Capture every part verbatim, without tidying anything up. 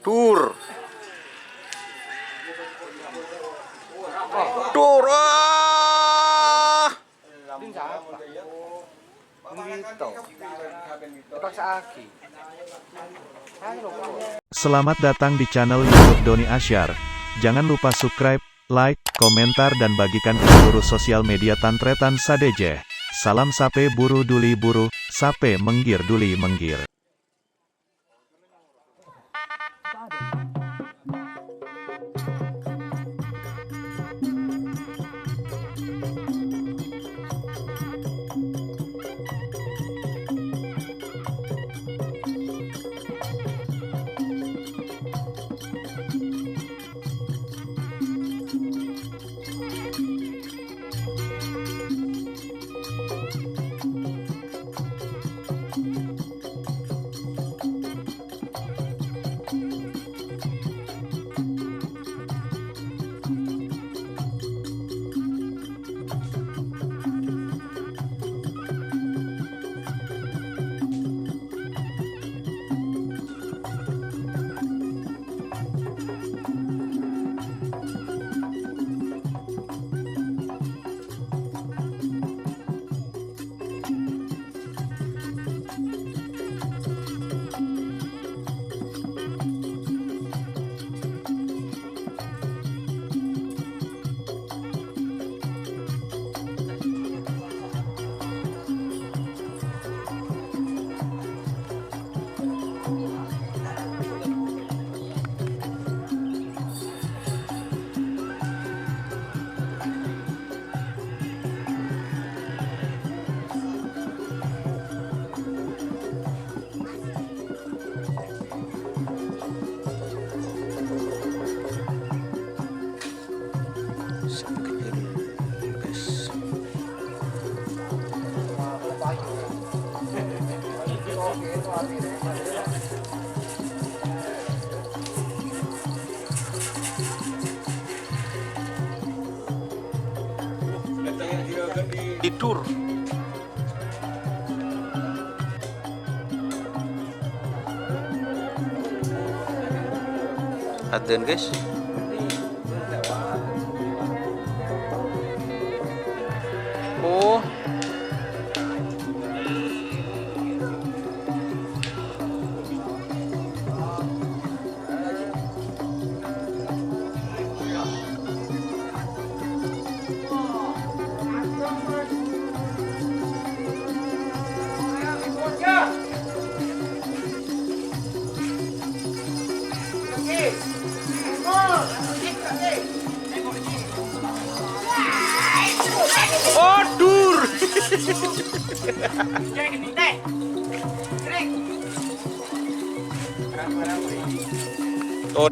Dur. Dur. Ah! Selamat datang di channel YouTube Doni Asyar. Jangan lupa subscribe, like, komentar, dan bagikan ke seluruh sosial media tan-tarètan sadhâjâ. Salam sapè buru duli buru, sapè mèngghir duli mèngghir. Tidur. Adhan, guys. Oh. Aduh. Oh.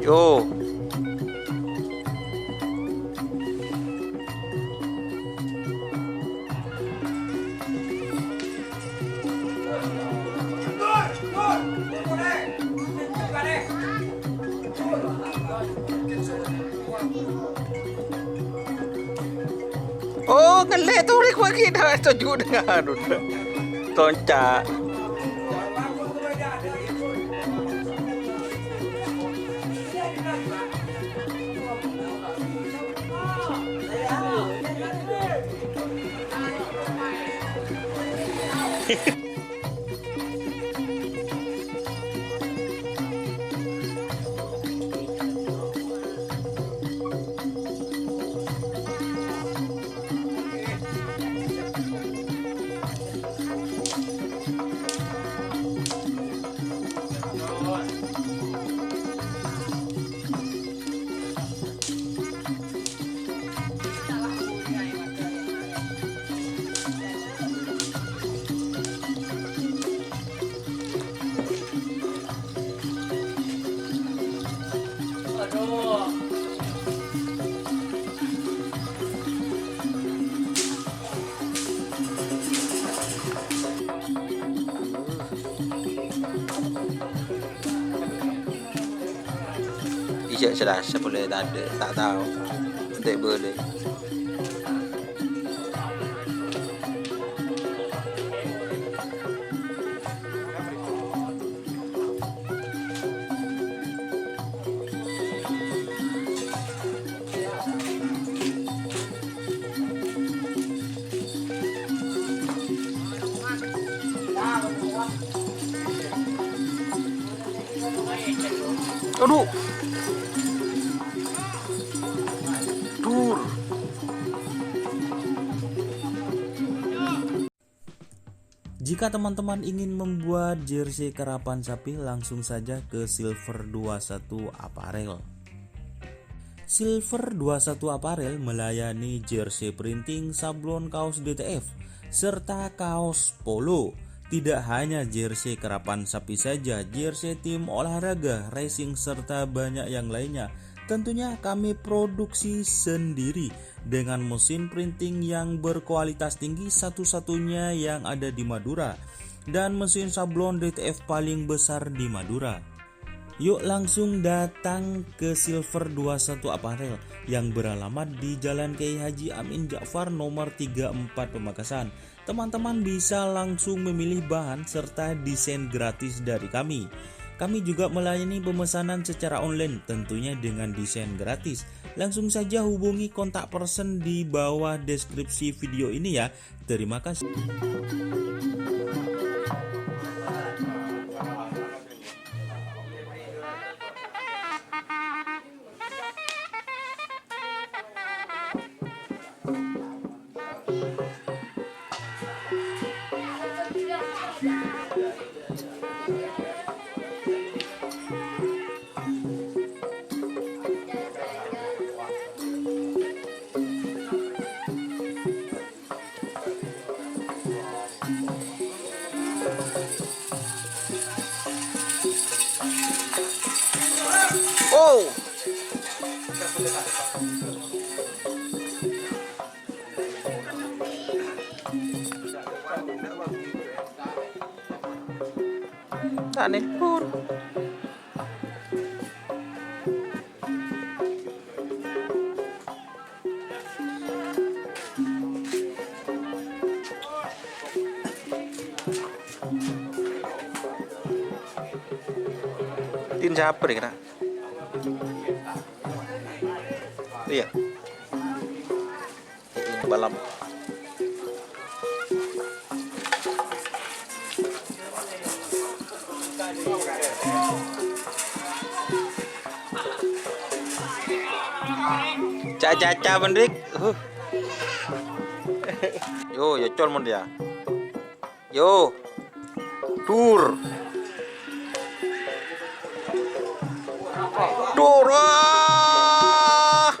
Yo. Oh, ngellè' torè kowa ghi' dâ' toju' dengan tonca'. Cè' Selasa polè tadâ', ta' tao. Ente' bâli. Aduh. Dur. Jika teman-teman ingin membuat jersey karapan sapi, langsung saja ke Silver dua satu Apparel. Silver dua satu Apparel melayani jersey printing, sablon kaos D T F, serta kaos polo. Tidak hanya jersey karapan sapi saja, jersey tim olahraga, racing, serta banyak yang lainnya. Tentunya kami produksi sendiri dengan mesin printing yang berkualitas tinggi, satu-satunya yang ada di Madura, dan mesin sablon D T F paling besar di Madura. Yuk langsung datang ke Silver dua satu Apparel yang beralamat di Jalan Kiai Haji Amin Ja'far nomor tiga empat Pamekasan. Teman-teman bisa langsung memilih bahan serta desain gratis dari kami. Kami juga melayani pemesanan secara online, tentunya dengan desain gratis. Langsung saja hubungi kontak person di bawah deskripsi video ini ya. Terima kasih. Oh. Ta' nepor. Tin siapa deh kena? Iya. Balap. Ca-, ca-, ca-, bendrik. Huh. Yo, yo, col mon dia. Yo. Dur. Dur. Ah.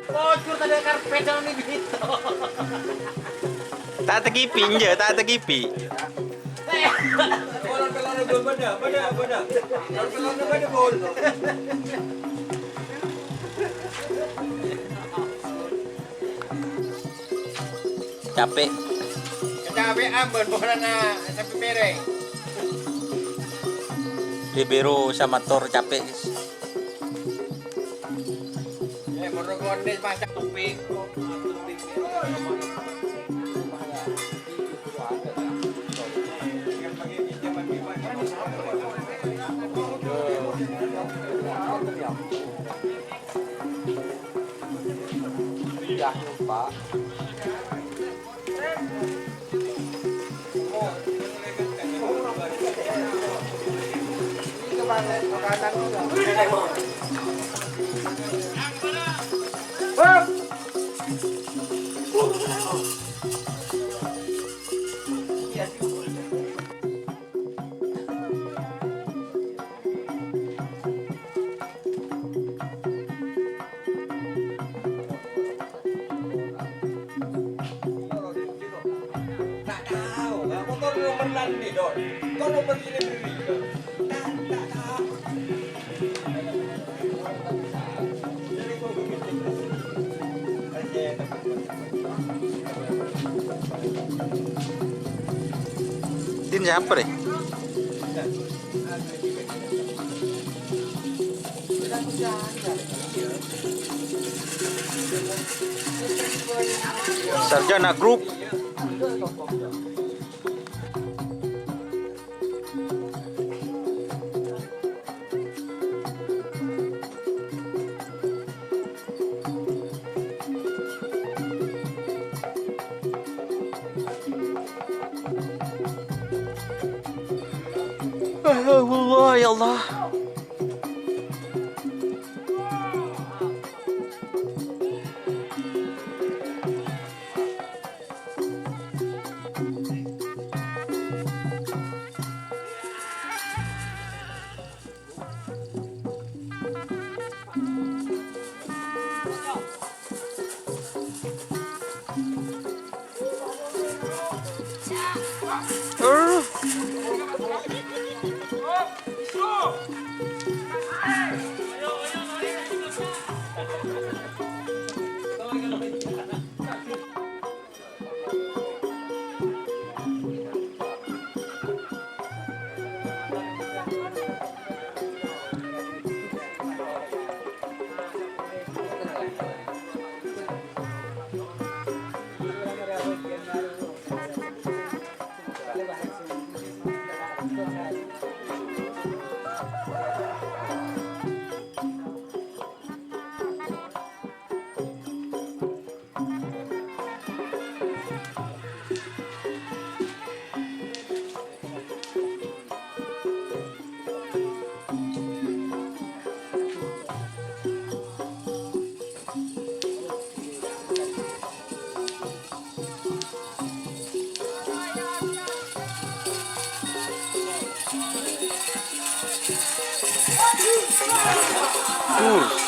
Pojur tadi karpet sama nih gitu. Ta' takipi, enjâ', ta' takipi. Capek. Kecapean, bân polana sampè' pèrèng. Bibiro samator capek. Eh, morok kondis macam tupik. Iya, Pak. Din siapa, Re? Sarjana Group. Astagfirullah, ya Allah. Dur.